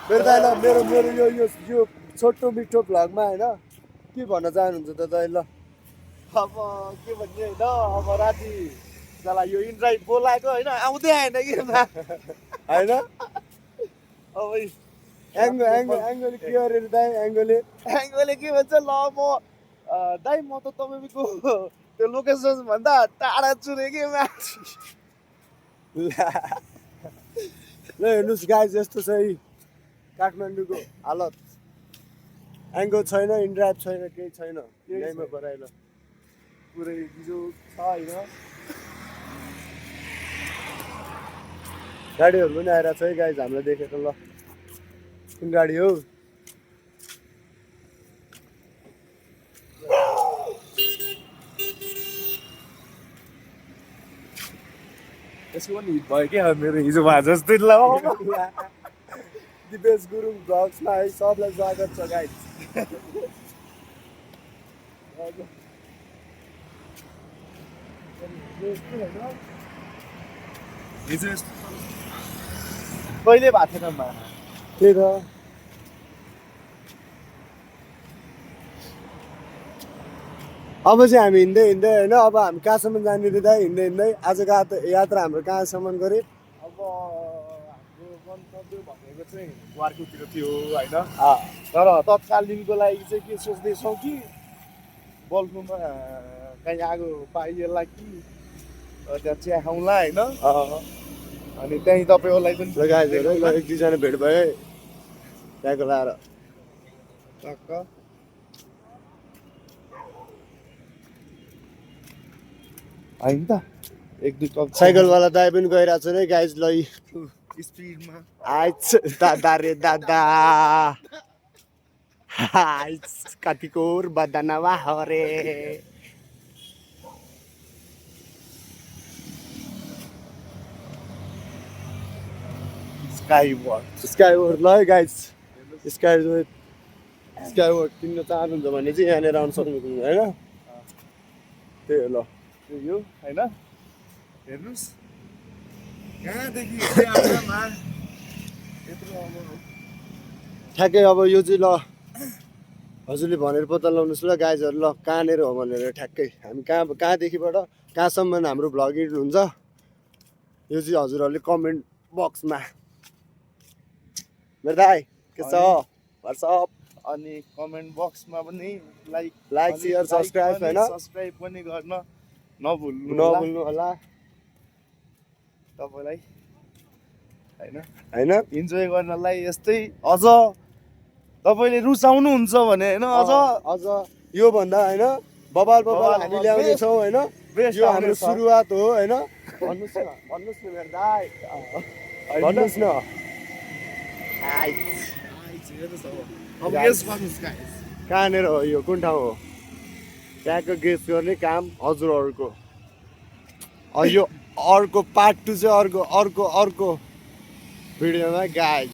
मेरो दाइ ल मेरो मेरो यो यो यो छोटो मिठो भ्लगमा होइन के भन्न चाहनुहुन्छ त दाइ ल? अब के भन्ने होइन, अब राति साला यो इन्ड्राइभ बोलाएको होइन, आउँदै आएन कि होइन अब एङ्गोले के अरे दाइ एङ्गोले एङ्गोले के भन्छ, ल म दाइ म त तपाईँको त्यो लोकेसन भन्दा टाढा छु रे के ल हेर्नुहोस् गाइज यस्तो छ है काठमाडौँको हालत। एङ्गो छैन, इन्ड्राइभ छैन, केही छैन, यहीँमा बराइल पुरै बिजो छ होइन। गाडीहरू पनि आइरहेको छ है गाइज हामीलाई देखेर। ल कुन गाडी हो? यसको पनि हिट भयो क्या मेरो हिजो भए जस्तै ल। दिपेश गुरुङ भ्लग्समा है सबलाई स्वागत छ गाइज। हिजो यस्तो कहिले भएको थिएन मा त्यही त अब चाहिँ हामी हिँड्दै हिँड्दै होइन अब हामी कहाँसम्म जाने रे दाइ? हिँड्दै हिँड्दै आजको यात्रा हाम्रो कहाँसम्म गरे? अब हाम्रो गन्तव्य भनेको चाहिँ वार्कोतिर थियो होइन, तर तत्कालीनको लागि चाहिँ के सोच्दैछौँ कि बल्कुमा कहीँ आगो पाइएला कि त्यहाँ चिया खाउँला होइन, अनि त्यहीँ तपाईँहरूलाई पनि गाइजहरू ल एक दुईजना भेट भयो है त्यहाँको लाएर टक्क होइन त एक दुई कप साइकलवाला दाइ पनि गइरहेको छ है गाइज। ल स्पिडमा आइज दादा रे दादा आइज कतिको बदनवा हरे। स्काईवॉक स्काईवॉक ल है गाइज स्काईवॉक किन्न चाहनुहुन्छ भने चाहिँ यहाँनिर आउनु सक्नुहुन्छ होइन। त्यही हो ल यो होइन, हेर्नुहोस् कहाँदेखि यत्रो अब ठ्याक्कै अब यो चाहिँ ल हजुरले भनेर पत्ता लगाउनुहोस् ल गाइजहरू। ल कहाँनिर हो भनेर ठ्याक्कै हामी कहाँदेखिबाट कहाँसम्म हाम्रो भ्लगिङ हुन्छ यो चाहिँ हजुरहरूले कमेन्ट बक्समा मेरो दाइ के छ व्हाट्सअप अनि कमेन्ट बक्समा पनि लाइक सेयर सब्सक्राइब होइन सब्सक्राइब पनि गर्न नभुल्नु होला तपाईँलाई होइन होइन। इन्जोय गर्नलाई यस्तै अझ तपाईँले रुचाउनुहुन्छ भने होइन अझ योभन्दा होइन बबाल हामी ल्याउने छौँ होइन। यो हाम्रो सुरुवात हो होइन। भन्नुहोस् न मेरो दाइ भन्नुहोस् न। कहाँनिर हो यो कुन ठाउँ हो त्यहाँको गेस गर्ने काम हजुरहरूको। यो अर्को पार्ट 2 चाहिँ अर्को भिडियोमा गाइज।